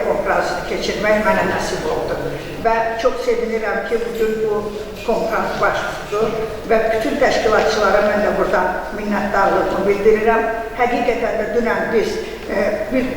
konfransını keçirmək mənə nəsib oldu. Və çox sevinirəm ki, bugün bu konfrans baş tutdu və bütün təşkilatçılara mən də buradan minnətdarlığımı bildirirəm. Həqiqətən də dünən biz bir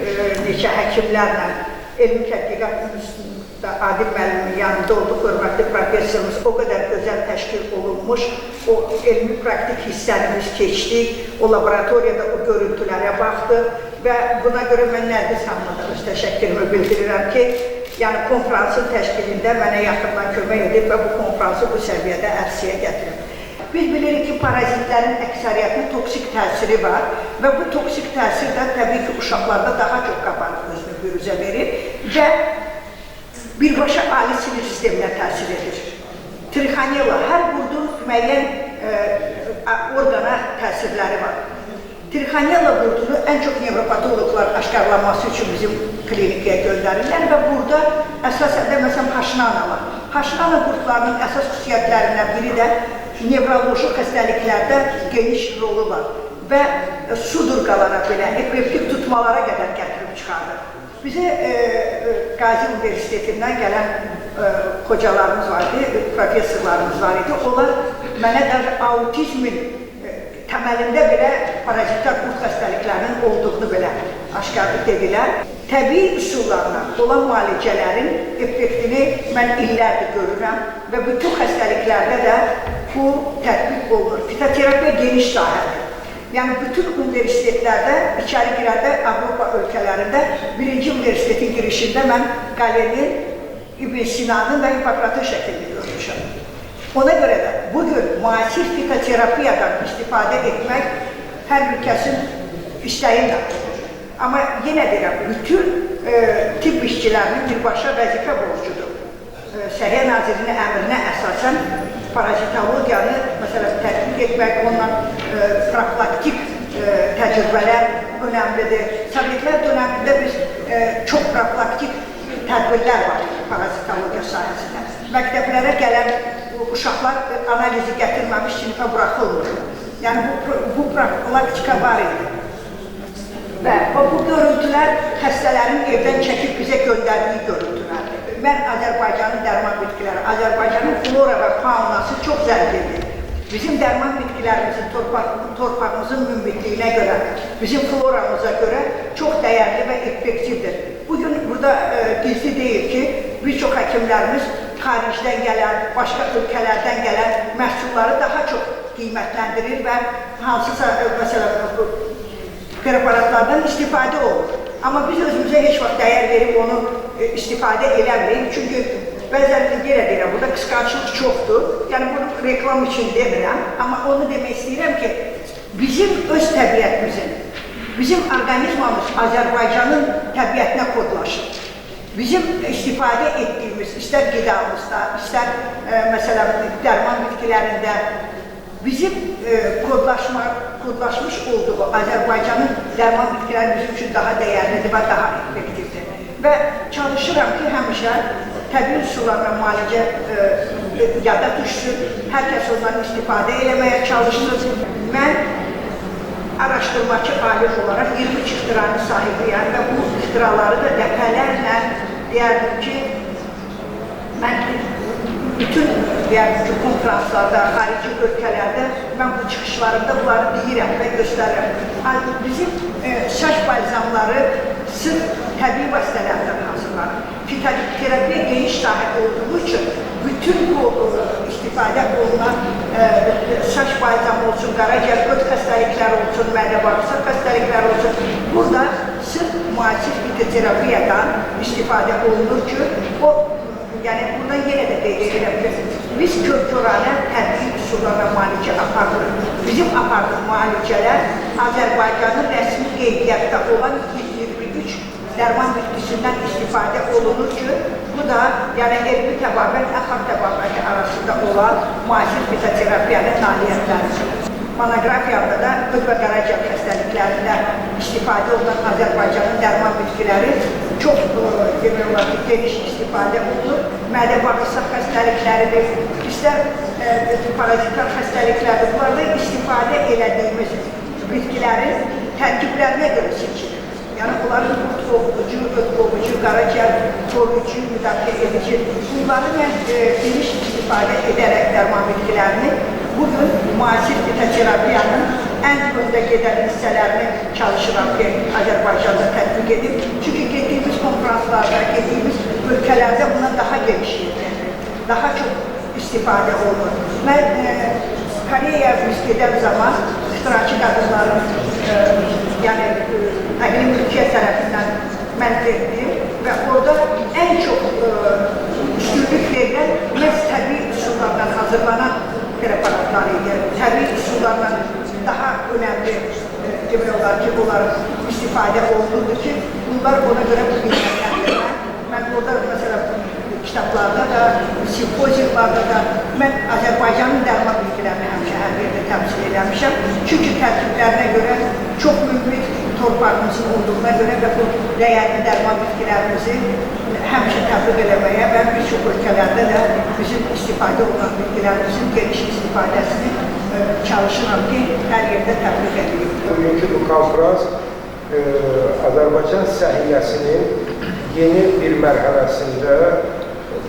neçə həkimlərlə Elmi Tədqiqat İnstitutunda Adil müəllimin yanında olduq. Hörmətli professorumuz o qədər gözəl təşkil olunmuş, o elmi praktik hissəni biz keçdik, o laboratoriyada o görüntülərə baxdıq və buna görə mən Nərgiz xanıma da öz təşəkkürümü bildirirəm ki, yəni konfransın təşkilində mənə yaxından kömək edib və bu konfransı bu səviyyədə ərsəyə gətirib. Biz bilirik ki, parazitlərin əksəriyyətinin toksik təsiri var və bu toksik təsir də təbii ki, uşaqlarda daha çox qabarıq özünü büruzə verir və birbaşa ali sinir sisteminə təsir edir. Trixonella, hər qurdun müəyyən orqana təsirləri var. Trixonella qurdunu ən çox nevropatoloqlar aşkarlaması üçün bizim klinikaya göndərirlər və burada əsasən də məsələn haşnanalar. Haşnana qurdlarının əsas xüsusiyyətlərindən biri də nevroloji xəstəliklərdə geniş rolu var və sudurqalara belə, epileptik tutmalara qədər gətirib çıxardır. Bizə Qazi Universitetindən gələn hocalarımız var idi, professorlarımız var idi. Onlar mənə də autizmin təməlində belə parazitlər qurd xəstəliklərinin olduğunu belə aşkar dedilər. Təbii üsullarla olan müalicələrin effektini mən illərdir görürəm və bütün xəstəliklərdə də bu tətbiq olunur. Fitoterapiya geniş sahədir. Yəni bütün universitetlərdə, içəri girəndə Avropa ölkələrində birinci universitetin girişində mən Qalenin, İbn Sinanın və Hipokratın şəklini görmüşəm. Ona görə də bugün müasir fitoterapiyadan istifadə etmək hər bir kəsin istəyi ilə olur. Amma yenə deyirəm, bütün tibb işçilərinin birbaşa vəzifə borcudur. Səhiyyə Nazirinin əmrinə əsasən parazitologiyanı məsələn tətbiq etmək, ondan profilaktik təcrübələr önəmlidir. Sovetlər dönəmində biz çox profilaktik tədbirlər var parazitologiya sahəsində. Məktəblərə gələn uşaqlar analizi gətirməmiş sinifə buraxılmır. Yəni bu profilaktika var idi. Və bu görüntülər xəstələrin evdən çəkib bizə göndərdiyi görüntülərdir. Mən Azərbaycanın dərman bitkiləri, Azərbaycanın flora və faunası çox zəngindir. Bizim dərman bitkilərimizin, torpağımızın münbitliyinə görə, bizim floramıza görə çox dəyərli və effektivdir. Bugün burada gizli deyil ki, bir çox həkimlərimiz xaricdən gələn, başqa ölkələrdən gələn məhsulları daha çox qiymətləndirir və hansısa, məsələn, preparatlardan istifadə olunur. Amma biz özümüzə heç vaxt dəyər verib onu istifadə eləmirik. Çünki bəzən yenə deyirəm, burada qısqançlıq çoxdur. Yəni bunu reklam üçün demirəm, amma onu demək istəyirəm ki, bizim öz təbiətimizin, bizim orqanizmamız Azərbaycanın təbiətinə kodlaşır. Bizim istifadə etdiyimiz, istər qidamızda, istər məsələn dərman bitkilərində, bizim kodlaşmış olduğu Azərbaycanın dərman bitkiləri bizim üçün daha dəyərlidir və daha effektivdir. Və çalışıram ki, həmişə təbii üsullarla müalicə yada düşsün, hər kəs ondan istifadə eləməyə çalışsın. Mən araşdırmaçı alim olaraq 23 ixtiranın sahibiyəm və bu ixtiraları da dəfələrlə deyərdim ki, mən bütün deyərdim ki, konfranslarda, xarici ölkələrdə mən bu çıxışlarımda bunları deyirəm və göstərirəm. Bizim saç balzamları sırf təbii vasitələrdən hazırlanır. Fitoterapiya geniş sahə olduğu üçün bütün bu istifadə olunan saç balzamı olsun, qaraciyər, öd xəstəlikləri olsun, mədə-bağırsaq xəstəlikləri olsun, burada sırf müasir fitoterapiyadan istifadə olunur ki, o, yəni bundan yenə də qeyd edirəm ki, biz kör-köranə təbii üsullarla müalicə aparırıq. Bizim apardığımız müalicələr Azərbaycanın rəsmi qeydiyyatda olan 123 dərman bitkisindən istifadə olunur ki, bu da yəni elmi təbabət, əxlaq təbabəti arasında olan müasir fitoterapiyanın nailiyyətləridir. Monoqrafiyamda da öd və qaraciyər xəstəliklərində istifadə olunan Azərbaycanın dərman bitkiləri çox demək olar ki, geniş istifadə olunur. Mədə-bağırsaq xəstəlikləridir, istər parazitar xəstəliklərdir. Bunlarda istifadə elədiyimiz bitkilərin tərkiblərinə görə seçilir. Yəni onların qurd qovucu, öt qovucu, qaraciyər koruyucu, müdafiə edici, bunları mən geniş istifadə edərək dərman bitkilərini bugün müasir fitoterapiyanın ən öndə gedən hissələrini çalışıram ki, Azərbaycanda tətbiq edib. Çünki getdiyimiz konferanslarda, getdiyimiz ölkələrdə buna daha geniş yer verilir, daha çox istifadə olunur. Mən Koreya biz gedən zaman iştirakçı qadınların, yəni əqli mülkiyyət tərəfindən mən getdim və orada ən çox üstünlük verilən məhz təbii üsullardan hazırlanan preparatlar idi. Təbii üsullardan daha önəmli demək olar ki, onların istifadə olunurdu ki, bunlar ona görə bu qiymətləndirmə. Mən orada məsələn kitablarda da, simpoziumlarda da mən Azərbaycanın dərman bitkilərini həmişə hər yerdə təmsil eləmişəm. Çünki tərkiblərinə görə çox münbit torpağımızın olduğuna görə və bu dəyərli dərman bitkilərimizi həmişə təbliğ eləməyə və bir çox ölkələrdə də bizim istifadə olunan bitkilərimizin geniş istifadəsini çalışıram ki, hər yerdə təbliğ edeyim. Bugünkü bu konferans Azərbaycan səhiyyəsinin yeni bir mərhələsində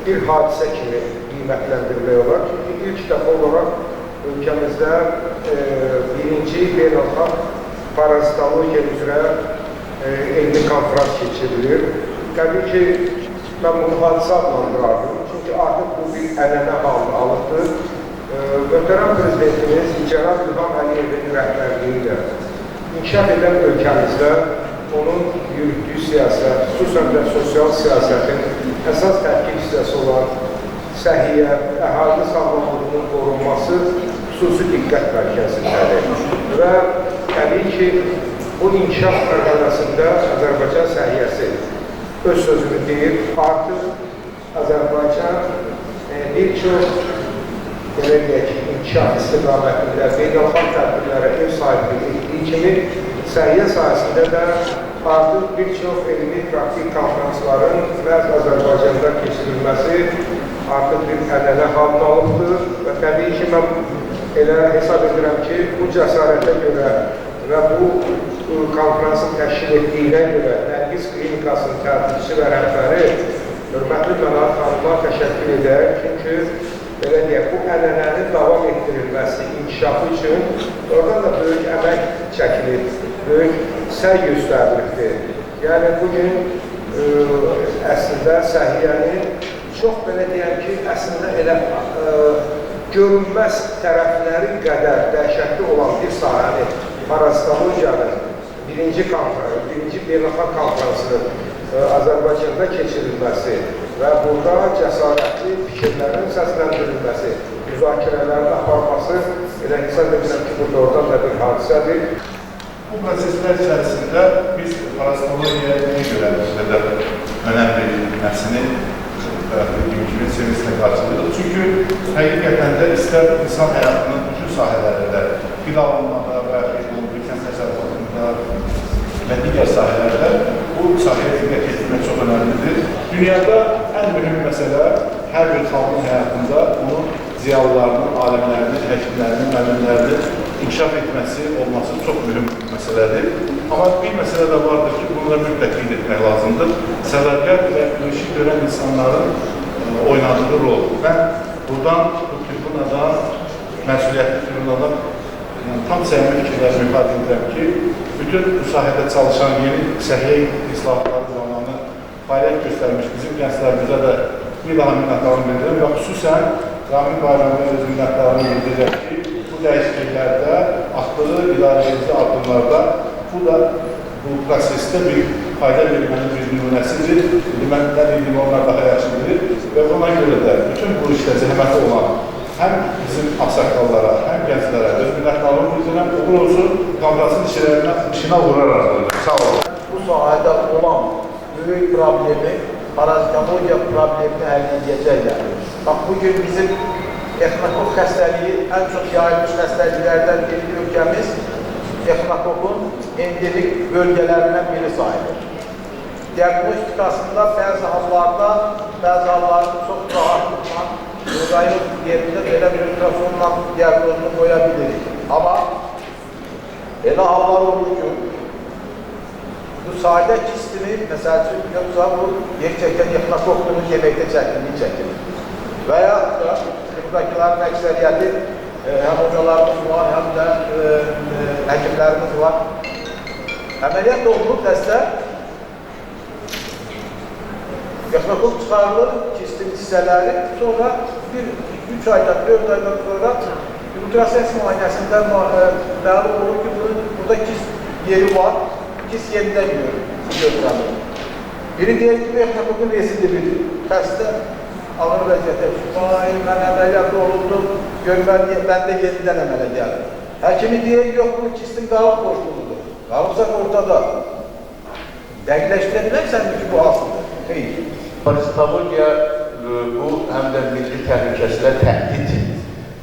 bir hadisə kimi qiymətləndirmək olar. Çünki ilk dəfə olaraq ölkəmizdə birinci beynəlxalq parazitologiya üzrə elmi konferans keçirilir. Təbii ki, mən bunu hadisə adlandırardım. Çünki artıq bu bir ənənə halını alıbdır. Möhtərəm Prezidentimiz Cənab İlham Əliyevin rəhbərliyi ilə inkişaf edən ölkəmizdə onun yürütdüyü siyasət, xüsusən də sosial siyasətin əsas tərkib hissəsi olan səhiyyə, əhalinin sağlamlığının qorunması xüsusi diqqət mərkəzindədir. Və təbii ki, bu inkişaf mərhələsində Azərbaycan səhiyyəsi öz sözünü deyir, artıq Azərbaycan bir çox belə deyək ki, inkişaf istiqamətində beynəlxalq tədbirlərə ev sahibliyi etdiyi kimi səhiyyə sahəsində də artıq bir çox elmi praktik konferansların məhz Azərbaycanda keçirilməsi artıq bir ənənə halını alıbdır və təbii ki, mən elə hesab edirəm ki, bu cəsarətə görə və bu konferansın təşkil etdiyinə görə Nərgiz Klinikasının tərtibçisi və rəhbəri hörmətli Mənat xanıma təşəkkür edərəm, çünki belə deyək, bu ənənənin davam etdirilməsi, inkişafı üçün oradan da böyük əmək çəkilir, böyük səy göstərilibdir. Yəni, bugün əslində səhiyyənin çox belə deyəm ki, əslində elə görünməz tərəfləri qədər dəhşətli olan bir sahəni, parazitologiyanın birinci beynəlxalq konferansının Azərbaycanda keçirilməsi və burada cəsarətli fikirlərin səsləndirilməsi, müzakirələrin aparması, elə hesab edirəm ki, bu doğrudan da bir hadisədir. Bu proseslər içərisində biz parazitologiyaya niyə görə bu qədər önəm verilməsini dediyim kimi sevinclə qarşılayırıq. Çünki həqiqətən də istər insan həyatının bütün sahələrində, qidalanmada və kənd təsərrüfatında və digər sahələrdə bu sahəyə diqqət yetirmək çox önəmlidir. Dünyada ən mühüm məsələ hər bir xalqın həyatında onun ziyalılarının, alimlərinin, həkimlərinin, müəllimlərinin inkişaf etməsi, olması çox mühüm məsələdir. Amma bir məsələ də vardır ki, bunu da mütləq qeyd etmək lazımdır. Sədaqət və bu işi görən insanların oynadığı rol. Mən buradan, bu tribunadan, məsuliyyətli tribunadan tam səmimi fikirlərimi ifadə edirəm ki, bütün bu sahədə çalışan yeni səhiyyə islahatları zamanı fəaliyyət göstərmiş bizim gənclərimizə də bir daha minnətdarlığımı bildirirəm və xüsusən Ramin Bayramlıya öz minnətdarlığımı bildirirəm ki, bu dəyişikliklərdə, atdığı idarəedici addımlarda bu da bu prosesdə bir fayda vermənin bir nümunəsidir. İndi mən nə dediyimi onlar daha yaxşı bilir və buna görə də bütün bu işdə zəhməti olan həm bizim ağsaqqallara, həm gənclərə öz minnətdarlığımı bildirirəm. Uğur olsun, konfransın işinə uğurlar arzulayıram. Sağ olun. Bu sahədə olan böyük problemi, parazitologiya problemini həll edəcəklər. Bax, bugün bizim exnokok xəstəliyi ən çox yayılmış xəstəliklərdən biri ölkəmiz exnokokun endemik bölgələrindən biri sayılır. Diagnostikasında bəzi hallarda, bəzi hallarda çox rahatlıqla rayon yerində belə bir ultrasonla diaqnozunu qoya bilirik. Amma elə hallar olur ki, Bu sadə kistimi, məsəl üçün, yoxsa bu gerçəkdən exinokokunu yeməkdə çətinlik çəkilir. Və yaxud da buradakıların əksəriyyəti həm hocalarımız var, həm də həkimlərimiz var. Əməliyyat olunur xəstə, exinokok çıxarılır, kistin hissələri, sonra 3 aydan, 4 aydan sonra ultrasəs müayinəsində məlum olur ki, burada kist yeri var, kist yenidən göstərilir. Biri deyir ki, bu exinokokun residividir. Xəstə ağır vəziyyətə düşür. Vay, mən əməliyyat olundum, gör, məndə yenidən əmələ gəlir. Həkimi deyir, yox, bu kistin qalıb boşluğudur. Qalıbsa ortada. Dəqiqləşdirə bilərsənmi ki, bu hansıdır? Xeyr. Parazitologiya bu, həm də milli təhlükəsizliyə təhdid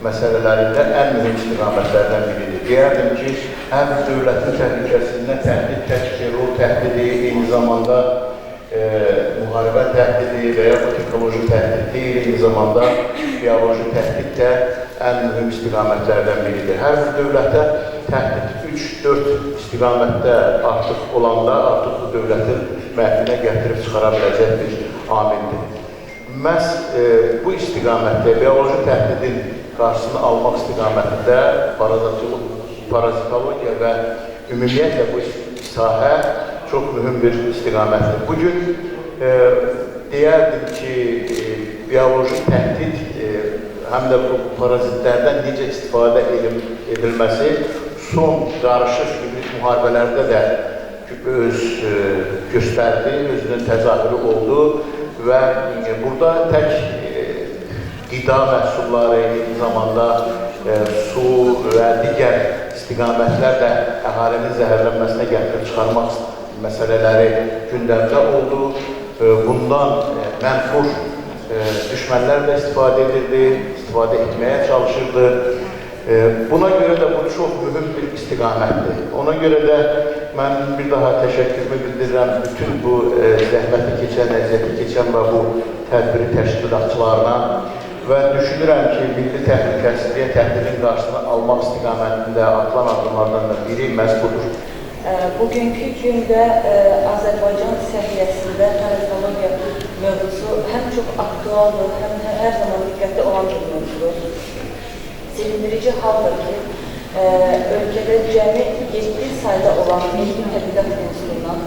məsələlərində ən mühüm istiqamətlərdən biridir. Deyərdim ki, həm dövlətin təhlükəsizliyinə təhdid, tək terror təhdidi, eyni zamanda müharibə təhdidi və ya bu ekoloji təhdid deyil, eyni zamanda bioloji təhdid də ən mühüm istiqamətlərdən biridir. Hər bir dövlətə təhdid 3-4 istiqamətdə artıq olanda, artıq bu dövlətin məhvinə gətirib çıxara biləcək bir amildir. Məhz bu istiqamətdə, bioloji təhdidin qarşısını almaq istiqamətində parazitologiya və ümumiyyətlə bu sahə çox mühüm bir istiqamətdir. Bugün deyərdim ki, bioloji təhdid həm də bu parazitlərdən necə istifadə edilməsi son qarışıq hibrid müharibələrdə də öz göstərdi, özünün təzahürü oldu və burada tək qida məhsulları, eyni zamanda su və digər istiqamətlər də əhalinin zəhərlənməsinə gətirib çıxarmaq məsələləri gündəmdə oldu. Bundan mənfur düşmənlər də istifadə edirdi, istifadə etməyə çalışırdı. Buna görə də bu çox mühüm bir istiqamətdir. Ona görə də mən bir daha təşəkkürümü bildirirəm bütün bu zəhməti keçən, əziyyəti keçən və bu tədbiri təşkilatçılarına və düşünürəm ki, milli təhlükəsizliyə təhdidin qarşısını almaq istiqamətində atılan addımlardan da biri məhz budur. Bugünkü gündə Azərbaycan səhiyyəsində parazitologiya mövzusu həm çox aktualdır, həm hər zaman diqqətli olan bir mövzudur. Sevindirici haldır ki, ölkədə cəmi 7 sayda olan Milli Tədqiqat İnstitutundan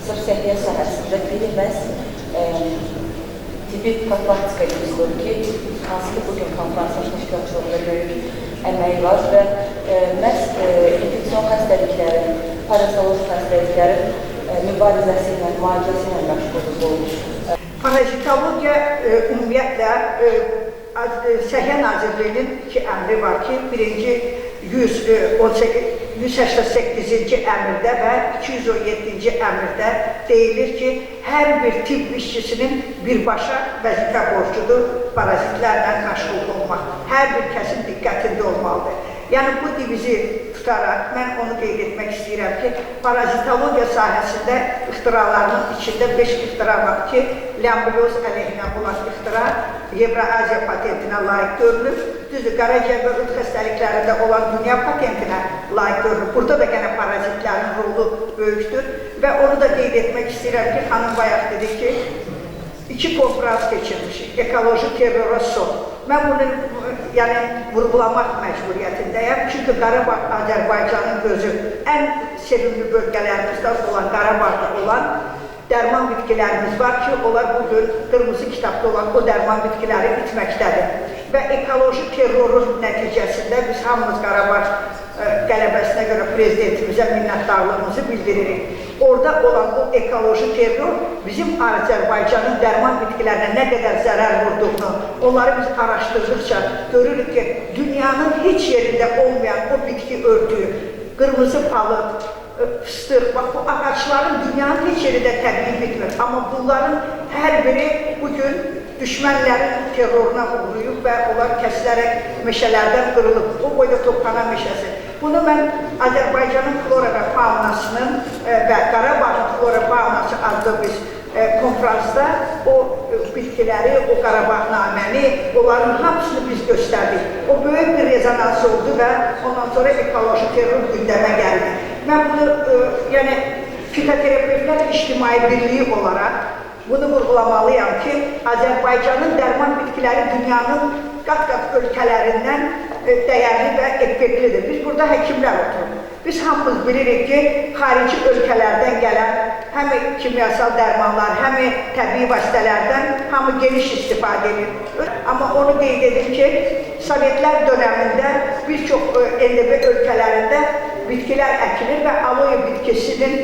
sırf səhiyyə sahəsində biri məhz tibbi profilaktika institutudur ki, hansı ki bugün konfransın təşkilatçılığında böyük əməyi var və məhz infeksion xəstəliklərin, parazitoloji xəstəliklərin mübarizəsi ilə, müalicəsi ilə məşğuldur bu. Parazitologiya ümumiyyətlə Səhiyyə Nazirliyinin iki əmri var ki, birinci 188-ci əmrdə və 217-ci əmrdə deyilir ki, hər bir tibb işçisinin birbaşa vəzifə borcudur parazitlərlə məşğul olmaq. Hər bir kəsin diqqətində olmalıdır. Yəni, bu divizi tutaraq mən onu qeyd etmək istəyirəm ki, parazitologiya sahəsində ixtiralarının içində 5 ixtira var ki, lamblioz əleyhinə olan ixtira Evroaziya patentinə layiq görülür. Düzdür, qaraciyər və ürək xəstəliklərində olan dünya patentinə layiq görülür. Burada da yenə parazitlərin rolu böyükdür və onu da qeyd etmək istəyirəm ki, xanım bayaq dedi ki, 2 konfrans keçirmişik, ekoloji terrora son. Mən bunu yəni, vurğulamaq məcburiyyətindəyəm. Çünki Qarabağ Azərbaycanın gözü ən sevimli bölgələrimizdən olan Qarabağda olan dərman bitkilərimiz var ki, onlar bugün qırmızı kitabda olan o dərman bitkiləri bitməkdədir. Və ekoloji terrorun nəticəsində biz hamımız Qarabağ qələbəsinə görə prezidentimizə minnətdarlığımızı bildiririk. Orada olan o ekoloji terror bizim Azərbaycanın dərman bitkilərinə nə qədər zərər vurduğunu, onları biz araşdırdıqca görürük ki, dünyanın heç yerində olmayan o bitki örtüyü, qırmızı palıd, fıstıq, bax bu ağacların dünyanın heç yerində təbii bitmir. Amma bunların hər biri bugün düşmənlərin terroruna uğrayıb və onlar kəsilərək meşələrdən qırılıb. O boyda Topxana meşəsi. Bunu mən Azərbaycanın flora və faunasının və Qarabağın flora faunası adlı biz konfransda o bitkiləri, o Qarabağnaməni, onların hamısını biz göstərdik. O böyük bir rezonans oldu və ondan sonra ekoloji terror gündəmə gəldi. Mən bunu, yəni, Fitoterapevtlər İctimai Birliyi olaraq bunu vurğulamalıyam ki, Azərbaycanın dərman bitkiləri dünyanın qat-qat ölkələrindən dəyərli və effektlidir. Biz burada həkimlər oturuq. Biz hamımız bilirik ki, xarici ölkələrdən gələn həm kimyasal dərmanlar, həm təbii vasitələrdən hamı geniş istifadə edir. Amma onu qeyd edim ki, Sovetlər dönəmində bir çox NDB ölkələrində bitkilər əkilir və aloe bitkisinin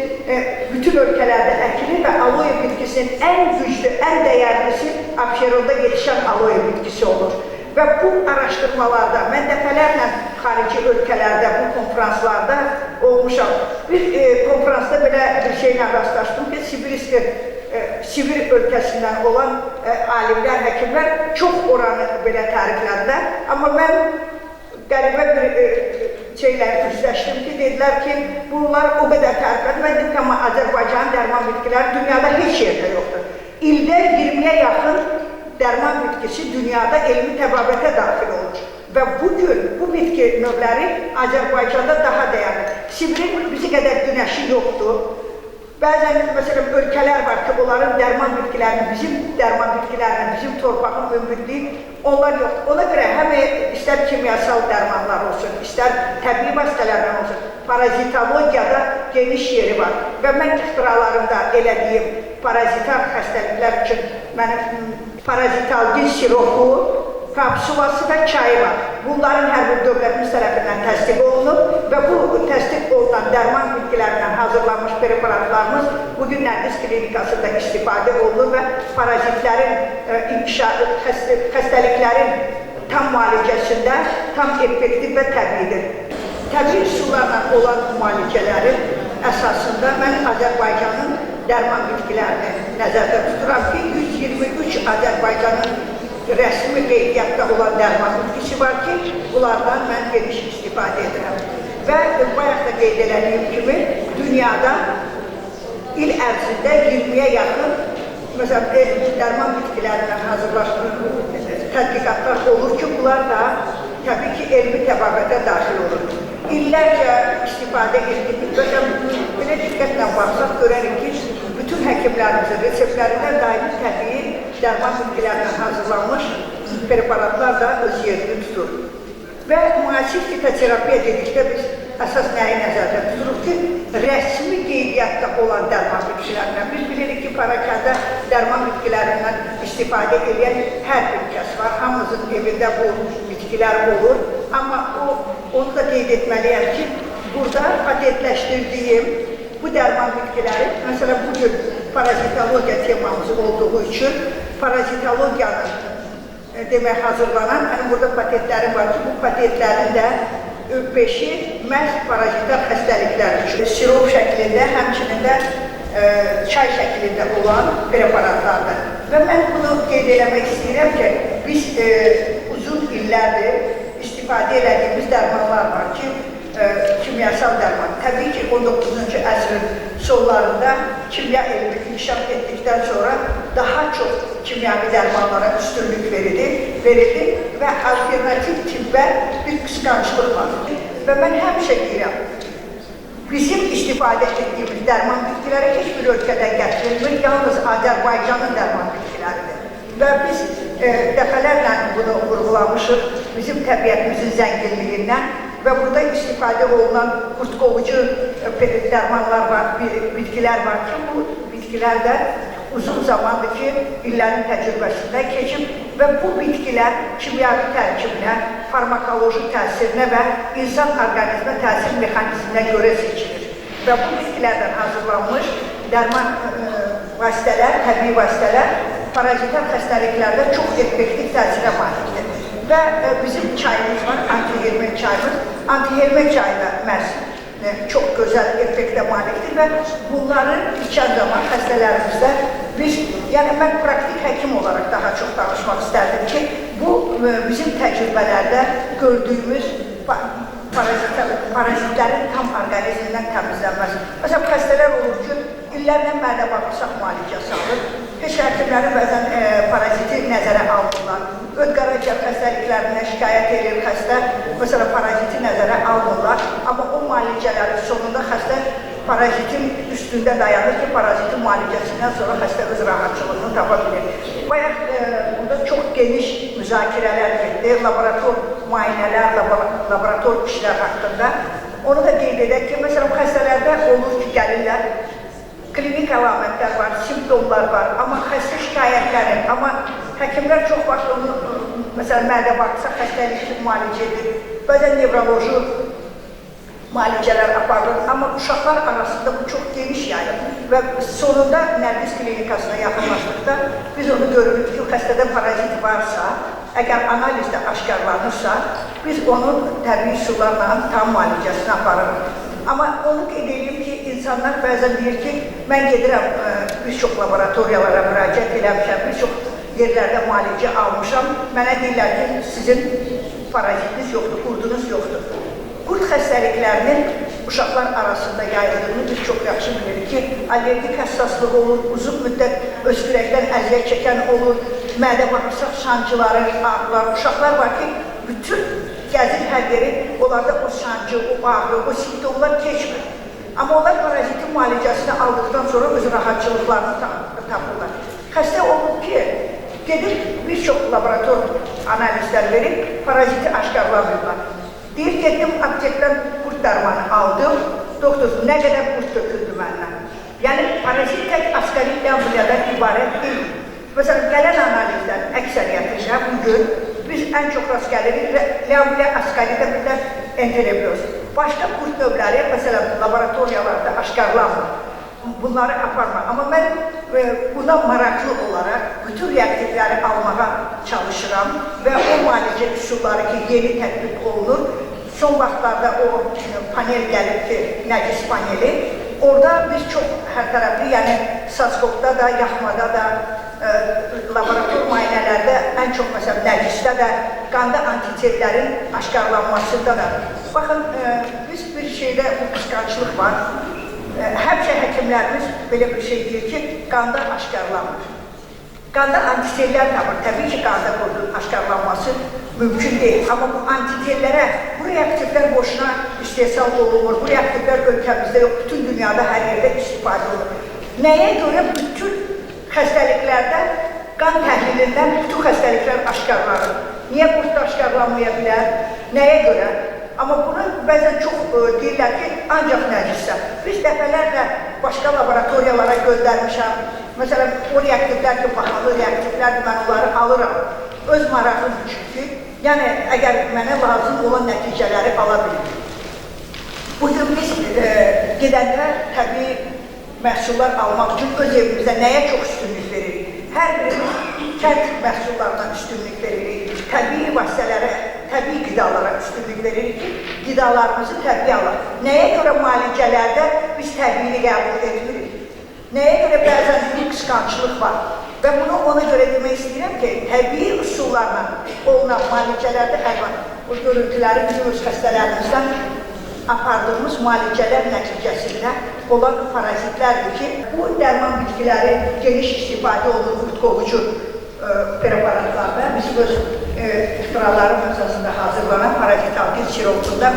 bütün ölkələrdə əkilir və aloe bitkisinin ən güclü, ən dəyərlisi Abşeronda yetişən aloe bitkisi olur. Və bu araşdırmalarda, mən dəfələrlə xarici ölkələrdə, bu konferanslarda olmuşam. Bir konferansda belə bir şeylə rastlaşdım ki, Sibir ölkəsindən olan alimlər, həkimlər çox oranı belə təriflədilər. Amma mən qəribə bir şeylə üzləşdim ki, dedilər ki, bunlar o qədər təriflədi. Mən dedim ki, amma Azərbaycanın dərman bitkiləri dünyada heç yerdə yoxdur. İldə 20-yə yaxın dərman bitkisi dünyada elmi təbabətə daxil olur. Və bugün bu bitki növləri Azərbaycanda daha dəyərli. Sibirin bizi qədər günəşi yoxdur. Bəzən, məsələn, ölkələr var ki, onların dərman bitkilərini, bizim dərman bitkilərini, bizim torpağın münbitliyi, onlar yoxdur. Ona görə həm istər kimyasal dərmanlar olsun, istər təbii vasitələrdən olsun, parazitologiyada geniş yeri var. Və mən ixtiralarımda elədiyim parazitar xəstəliklər üçün mənim parazitalgin siropu, kapsulası və çayı var. Bunların hər bir dövlətimiz tərəfindən təsdiq olunub və bu təsdiq olunan dərman bitkilərindən hazırlanmış preparatlarımız bugün Nərgiz klinikasında istifadə olunur və parazitlərin inkişafı, xəstəliklərin tam müalicəsində tam effektiv və təbiidir. Təbii üsullarla olan müalicələrin əsasında mən Azərbaycanın dərman bitkilərini nəzərdə tuturam ki, 123 Azərbaycanın rəsmi qeydiyyatda olan dərman bitkisi var ki, bunlardan mən geniş istifadə edirəm. Və bayaq da qeyd elədiyim kimi, dünyada il ərzində 20-yə yaxın məsələn, dərman bitkilərindən hazırlaşdırılmış tədqiqatlar olur ki, bunlar da təbii ki, elmi təbabətə daxil olur. İllərcə istifadə etdiyimiz, məsələn, belə diqqətlə baxsaq, görərik ki, bütün həkimlərimizin reseptlərindən daimi təbii dərman bitkilərindən hazırlanmış preparatlar da öz yerini tutur. Və müasir fitoterapiya dedikdə biz əsas nəyi nəzərdə tuturuq ki, rəsmi qeydiyyatda olan dərman bitkilərindən. Biz bilirik ki, parakəndə dərman bitkilərindən istifadə edən hər bir kəs var. Hamımızın evində bu bitkilər olur. Amma onu da qeyd etməliyəm ki, burada patentləşdirdiyim bu dərman bitkiləri, məsələn, bugün parazitologiya temamız olduğu üçün parazitologiyanın demək hazırlanan, mənim burada patentlərim var ki, bu patentlərin də 5-i məhz parazitar xəstəliklər üçün sirop şəklində, həmçinin də çay şəklində olan preparatlardır. Və mən bunu qeyd eləmək istəyirəm ki, biz uzun illərdir istifadə elədiyimiz dərmanlar var ki, kimyasal dərman. Təbii ki, 19-cu əsrin sonlarında kimya elmi inkişaf etdikdən sonra daha çox kimyavi dərmanlara üstünlük verildi və alternativ tibbə bir qısqanclıq var. Və mən həmişə deyirəm, bizim istifadə etdiyimiz dərman bitkiləri heç bir ölkədən gətirilmir, yalnız Azərbaycanın dərman bitkiləridir. Və biz dəfələrlə bunu vurğulamışıq, bizim təbiətimizin zənginliyindən və burada istifadə olunan qurdqovucu dərmanlar var, bitkilər var ki, bu bitkilər də uzun zamandır ki, illərin təcrübəsindən keçib və bu bitkilər kimyavi tərkibinə, farmakoloji təsirinə və insan orqanizminə təsir mexanizminə görə seçilir. Və bu bitkilərdən hazırlanmış dərman vasitələr, təbii vasitələr parazitar xəstəliklərdə çox effektiv təsirə malikdir. Və bizim çayımız var, antihelmin çayımız. Antihelmin çayı da məhz çox gözəl effektə malikdir və bunları içən zaman xəstələrimizdə biz, yəni mən praktik həkim olaraq daha çox danışmaq istərdim ki, bu bizim təcrübələrdə gördüyümüz parazitlərin tam orqanizmindən təmizlənməsi. Məsələn, xəstələr olur ki, illərlə mədə bağırsaq müalicəsi alır. Heç həkimlərin bəzən paraziti nəzərə almırlar. Öd qaraciyər xəstəliklərindən şikayət edir xəstə, məsələn, paraziti nəzərə almırlar. Amma o müalicələrin sonunda xəstə parazitin üstündə dayanır ki, parazitin müalicəsindən sonra xəstə öz rahatçılığını tapa bilir. Bayaq burada çox geniş müzakirələr getdi, laborator müayinələr, laborator işlər haqqında. Onu da qeyd edək ki, məsələn, xəstələrdə olur ki, gəlirlər, klinik əlamətlər var, simptomlar var, amma xəstə şikayətlənir, amma həkimlər çox vaxt onu, məsələn, mədə-bağırsaq xəstəliyi müalicə edir, bəzən nevroloji müalicələr aparılır, amma uşaqlar arasında bu çox geniş yayılır və sonunda Nərgiz klinikasına yaxınlaşdıqda biz onu görürük ki, xəstədə parazit varsa, əgər analizdə aşkarlanırsa, biz onun təbii üsullarla tam müalicəsini aparırıq. Amma onu qeyd edeyim ki, insanlar bəzən deyir ki, mən gedirəm bir çox laboratoriyalara müraciət eləmişəm, bir çox yerlərdə müalicə almışam, mənə deyirlər ki, sizin parazitiniz yoxdur, qurdunuz yoxdur. Qurd xəstəliklərinin uşaqlar arasında yayıldığını biz çox yaxşı bilirik ki, allergik həssaslığı olur, uzun müddət öskürəkdən əziyyət çəkən olur, mədə-bağırsaq sancıları, ağrılar, uşaqlar var ki, bütün gəzir hər yeri, onlarda o sancı, o ağrı, o simptomlar keçmir. Amma onlar parazitin müalicəsini aldıqdan sonra öz rahatçılıqlarını tapırlar. Xəstə olub ki, gedir bir çox laborator analizlər verib, paraziti aşkarlamırlar. Deyir, getdim aptekdən qurd dərmanı aldım, doktor, nə qədər qurd töküldü məndən. Yəni, parazit tək askarit lamblıyadan ibarət deyil. Məsələn, gələn analizlərin əksəriyyəti bugün biz ən çox rast gəlirik lamblıya, askaritə, bir də enterobioz. Başqa qurd növləri, məsələn, laboratoriyalarda aşkarlanmır. Bunları aparma. Amma mən buna maraqlı olaraq bütün reaktivləri almağa çalışıram və o müalicə üsulları ki, yeni tətbiq olunur. Son vaxtlarda o panel gəlib ki, Nərgiz paneli. Orada biz çox hər tərəfli, yəni Saskopda da, yaxmada da, laborator müayinələrdə ən çox məsələn Nərgisdə də, qanda antitellərin aşkarlanmasında da. Baxın, biz bir şeydə bu qısqanclıq var. Həmişə həkimlərimiz belə bir şey deyir ki, qanda aşkarlanmır. Qanda antitellər tapır. Təbii ki, qanda qurdun aşkarlanması mümkün deyil. Amma bu antitellərə, bu reaktivlər boşuna istehsal olunmur. Bu reaktivlər ölkəmizdə yox, bütün dünyada hər yerdə istifadə olunur. Nəyə görə bütün xəstəliklərdə qan təhlilindən bütün xəstəliklər aşkarlanır? Niyə qurd aşkarlanmaya bilər? Nəyə görə? Amma bunu bəzən çox deyirlər ki, ancaq Nərgisdə. Biz dəfələrlə başqa laboratoriyalara göndərmişəm. Məsələn, o reaktivlər ki, bahalı reaktivlərdir, mən onları alıram. Öz marağım üçün ki, yəni əgər mənə lazım olan nəticələri ala bilirim. Bugün biz gedəndə təbii məhsullar almaq üçün öz evimizdə nəyə çox üstünlük veririk? Hər birimiz kənd məhsullarına üstünlük veririk, təbii vasitələrə, təbii qidalara üstünlük veririk ki, qidalarımızı təbii alaq. Nəyə görə müalicələrdə biz təbiini qəbul etmirik? Nəyə görə bəzən bir qısqanclıq var? Və bunu ona görə demək istəyirəm ki, təbii üsullarla olunan müalicələrdə hər var. O görüntüləri bizim öz xəstələrimizdən apardığımız müalicələr nəticəsində olan parazitlərdir ki, bu dərman bitkiləri geniş istifadə olunur qurd qovucu preparatlarda. Bizim öz ixtiralarım əsasında hazırlanan parazitalgil siropunda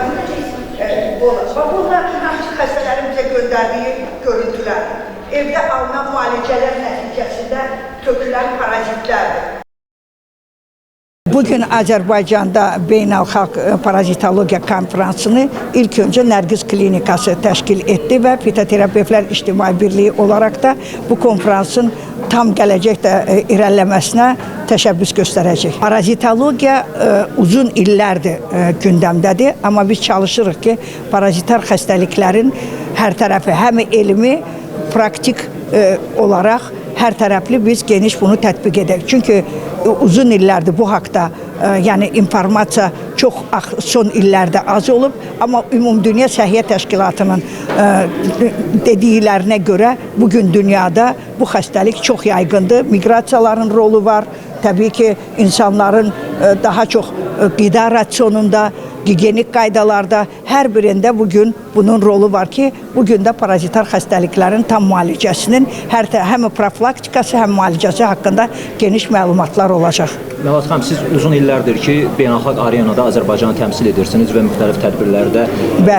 bu olur. Və bunlar hamısı xəstələrin bizə göndərdiyi görüntülərdir. Evdə alınan müalicələr nəticəsində tökülən parazitlərdir. Bugün Azərbaycanda Beynəlxalq Parazitologiya Konfransını ilk öncə Nərgiz Klinikası təşkil etdi və Fitoterapevtlər İctimai Birliyi olaraq da bu konfransın tam gələcəkdə irəliləməsinə təşəbbüs göstərəcək. Parazitologiya uzun illərdir gündəmdədir, amma biz çalışırıq ki, parazitar xəstəliklərin hər tərəfi, həm elmi, praktik olaraq hər tərəfli biz geniş bunu tətbiq edək. Çünki uzun illərdir bu haqda, yəni informasiya çox son illərdə az olub, amma Ümumdünya Səhiyyə Təşkilatının dediklərinə görə bugün dünyada bu xəstəlik çox yaygındır. Miqrasiyaların rolu var. Təbii ki, insanların daha çox qida rasionunda, gigiyenik qaydalarda Hər birində bugün bunun rolu var ki, bugün də parazitar xəstəliklərin tam müalicəsinin həm profilaktikası, həm müalicəsi haqqında geniş məlumatlar olacaq. Məlahət xanım, siz uzun illərdir ki, beynəlxalq arenada Azərbaycanı təmsil edirsiniz və müxtəlif tədbirlərdə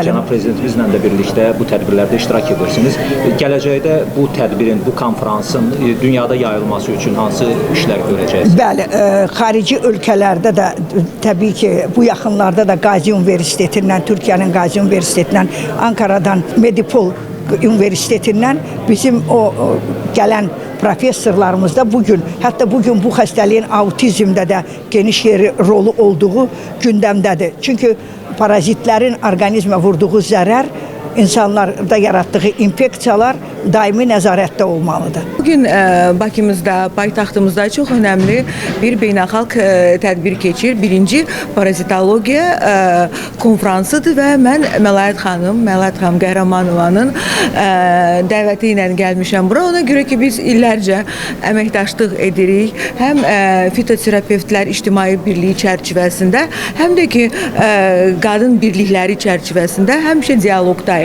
cənab prezidentimizlə də birlikdə bu tədbirlərdə iştirak edirsiniz. Gələcəkdə bu tədbirin, bu konfransın dünyada yayılması üçün hansı işlər görəcəksiniz? Bəli, xarici ölkələrdə də təbii ki, bu yaxınlarda da Qazi Universitetindən, Türkiyənin Qazi Universitetindən, Ankaradan Medipol Universitetindən bizim o gələn professorlarımız da bugün, hətta bugün bu xəstəliyin autizmdə də geniş yeri rolu olduğu gündəmdədir. Çünki parazitlərin orqanizmə vurduğu zərər, insanlarda yaratdığı infeksiyalar daimi nəzarətdə olmalıdır. Bugün Bakımızda, paytaxtımızda çox önəmli bir beynəlxalq tədbir keçir. Birinci parazitologiya konfransıdır və mən Məlahət xanım Qəhrəmanovanın dəvəti ilə gəlmişəm bura. Ona görə ki, biz illərcə əməkdaşlıq edirik. Həm fitoterapevtlər İctimai Birliyi çərçivəsində, həm də ki, qadın birlikləri çərçivəsində həmişə dialoqdayıq.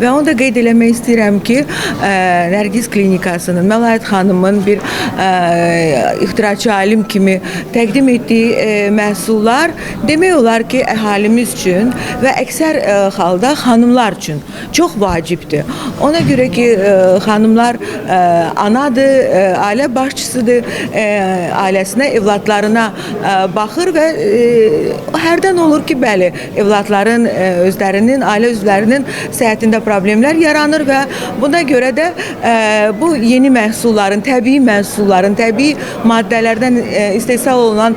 Və onu da qeyd eləmək istəyirəm ki, Nərgiz Klinikasının, Məlahət xanımın bir ixtiraçı alim kimi təqdim etdiyi məhsullar demək olar ki, əhalimiz üçün və əksər halda xanımlar üçün çox vacibdir. Ona görə ki, xanımlar anadır, ailə başçısıdır, ailəsinə, evladlarına baxır və hərdən olur ki, bəli, evladların özlərinin, ailə üzvlərinin səhhətində problemlər yaranır və buna görə də bu yeni məhsulların, təbii məhsulların, təbii maddələrdən istehsal olunan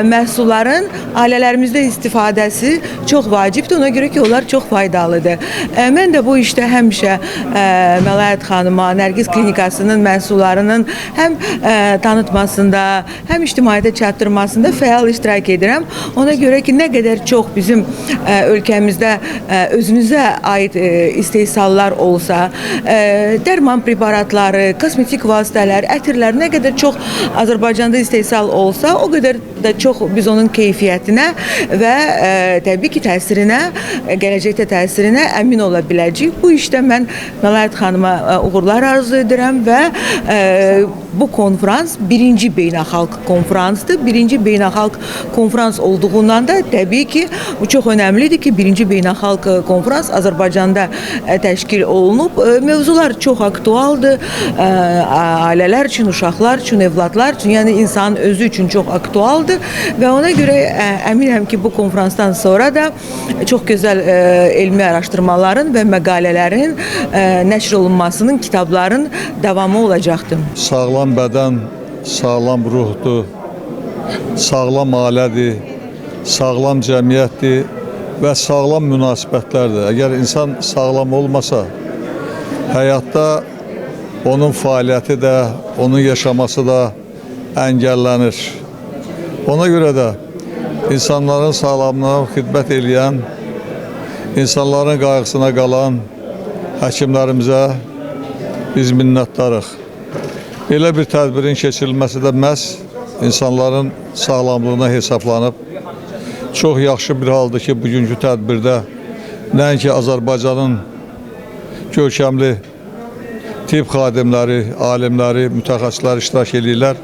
məhsulların ailələrimizdə istifadəsi çox vacibdir. Ona görə ki, onlar çox faydalıdır. Mən də bu işdə həmişə Məlahət xanıma, Nərgiz Klinikasının məhsullarının həm tanıtmasında, həm ictimaiyyətə çatdırmasında fəal iştirak edirəm. Ona görə ki, nə qədər çox bizim ölkəmizdə özümüzə aid istehsallar olsa, dərman preparatları, kosmetik vasitələr, ətirlər nə qədər çox Azərbaycanda istehsal olsa, o qədər də çox biz onun keyfiyyətinə və təbii ki, təsirinə, gələcəkdə təsirinə əmin ola biləcəyik. Bu işdə mən Məlahət xanıma uğurlar arzu edirəm və bu konfrans birinci beynəlxalq konfransdır. Birinci beynəlxalq konfrans olduğundan da təbii ki, bu çox önəmlidir ki, birinci beynəlxalq konfrans Azərbaycanda təşkil olunub. Mövzular çox aktualdır. Ailələr üçün, uşaqlar üçün, evladlar üçün, yəni insanın özü üçün çox aktualdır və ona görə əminəm ki, bu konfransdan sonra da çox gözəl elmi araşdırmaların və məqalələrin nəşr olunmasının, kitabların davamı olacaqdır. Sağlam bədən, sağlam ruhdur, sağlam ailədir, sağlam cəmiyyətdir və sağlam münasibətlərdir. Əgər insan sağlam olmasa, həyatda onun fəaliyyəti də, onun yaşaması da əngəllənir. Ona görə də insanların sağlamlığına xidmət eləyən, insanların qayğısına qalan həkimlərimizə biz minnətdarıq. Belə bir tədbirin keçirilməsi də məhz insanların sağlamlığına hesablanıb. Çox yaxşı bir haldır ki, bugünkü tədbirdə nəinki Azərbaycanın görkəmli tibb xadimləri, alimləri, mütəxəssislər iştirak edirlər,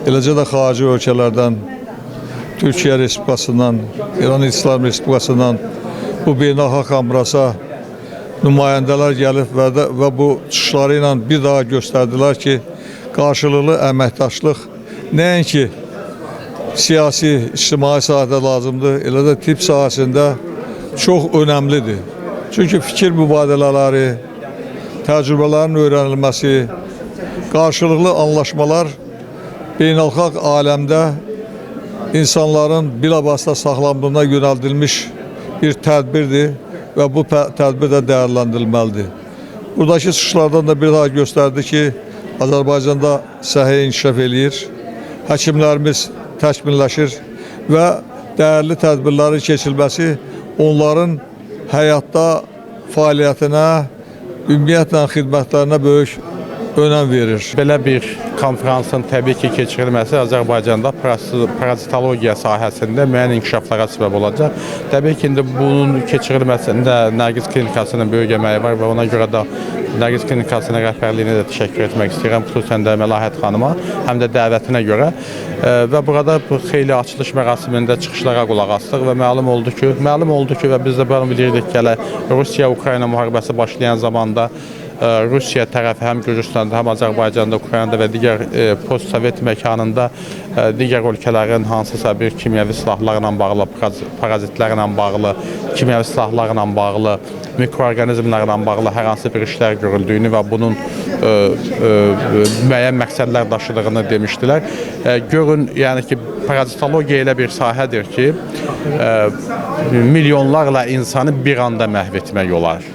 eləcə də xarici ölkələrdən, Türkiyə Respublikasından, İran İslam Respublikasından bu beynəlxalq konfransa nümayəndələr gəlib və bu çıxışları ilə bir daha göstərdilər ki, qarşılıqlı əməkdaşlıq nəinki siyasi, ictimai sahədə lazımdır, elə də tibb sahəsində çox önəmlidir. Çünki fikir mübadilələri, təcrübələrin öyrənilməsi, qarşılıqlı anlaşmalar beynəlxalq aləmdə insanların bilavasitə sağlamlığına yönəldilmiş bir tədbirdir və bu tədbir də dəyərləndirilməlidir. Buradakı çıxışlardan da bir daha göstərdi ki, Azərbaycanda səhiyyə inkişaf eləyir, həkimlərimiz təkmilləşir və dəyərli tədbirlərin keçirilməsi onların həyatda fəaliyyətinə, ümumiyyətlə xidmətlərinə böyük önəm verir. Belə bir konfransın təbii ki keçirilməsi Azərbaycanda parazitologiya sahəsində müəyyən inkişaflara səbəb olacaq. Təbii ki, indi bunun keçirilməsində Nərgiz Klinikasının böyük əməyi var və ona görə də Nərgiz Klinikasının rəhbərliyinə də təşəkkür etmək istəyirəm, xüsusən də Məlahət xanıma, həm də dəvətinə görə. Və burada xeyli açılış mərasimində çıxışlara qulaq asdıq və məlum oldu ki və biz də bunu bilirdik ki, hələ Rusiya-Ukrayna müharibəsi başlayan zamanda Rusiya tərəfi həm Gürcüstanda, həm Azərbaycanda, Ukraynada və digər postsovet məkanında digər ölkələrin hansısa bir kimyəvi silahlarla bağlı, parazitlərlə bağlı, kimyəvi silahlarla bağlı, mikroorqanizmlərlə bağlı hər hansı bir işlər görüldüyünü və bunun müəyyən məqsədlər daşıdığını demişdilər. Görün, yəni ki, parazitologiya elə bir sahədir ki, milyonlarla insanı bir anda məhv etmək olar.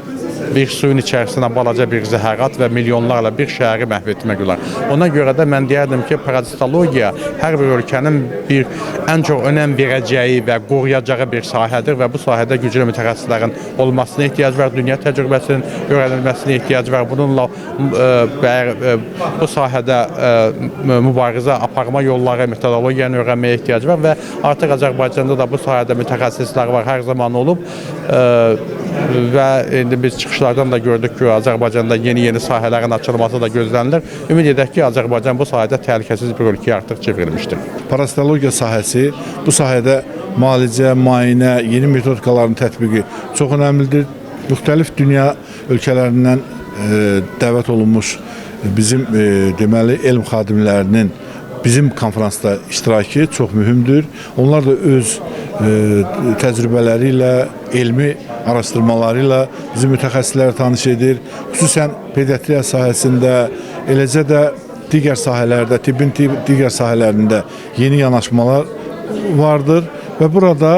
Bir suyun içərisinə balaca bir zəhərat və milyonlarla bir şəhəri məhv etmək olar. Ona görə də mən deyərdim ki, parazitologiya hər bir ölkənin bir ən çox önəm verəcəyi və qoruyacağı bir sahədir və bu sahədə güclü mütəxəssislərin olmasına ehtiyac var, dünya təcrübəsinin öyrənilməsinə ehtiyac var. Bununla bu sahədə mübarizə aparma yolları, metodologiyanı öyrənməyə ehtiyac var və artıq Azərbaycanda da bu sahədə mütəxəssislər var, hər zaman olub və indi biz çıxışlardan da gördük ki, Azərbaycanda yeni-yeni sahələrin açılması da gözlənilir. Ümid edək ki, Azərbaycan bu sahədə təhlükəsiz bir ölkəyə artıq çevrilmişdir. Parazitologiya sahəsi, bu sahədə müalicə, müayinə, yeni metodikaların tətbiqi çox önəmlidir. Müxtəlif dünya ölkələrindən dəvət olunmuş bizim deməli elm xadimlərinin bizim konfransda iştirakı çox mühümdür. Onlar da öz təcrübələri ilə, elmi araşdırmaları ilə bizi mütəxəssisləri tanış edir. Xüsusən pediatriya sahəsində, eləcə də digər sahələrdə, tibbin digər sahələrində yeni yanaşmalar vardır. Və burada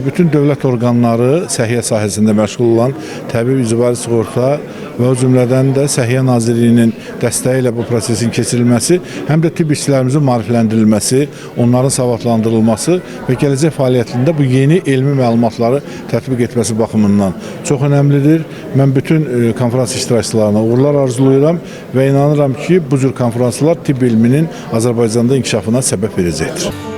bütün dövlət orqanları, səhiyyə sahəsində məşğul olan təbib icbari sığorta və o cümlədən də Səhiyyə Nazirliyinin dəstəyi ilə bu prosesin keçirilməsi, həm də tibb işçilərimizin maarifləndirilməsi, onların savadlandırılması və gələcək fəaliyyətində bu yeni elmi məlumatları tətbiq etməsi baxımından çox önəmlidir. Mən bütün konfrans iştirakçılarına uğurlar arzulayıram və inanıram ki, bu cür konfranslar tibb elminin Azərbaycanda inkişafına səbəb verəcəkdir.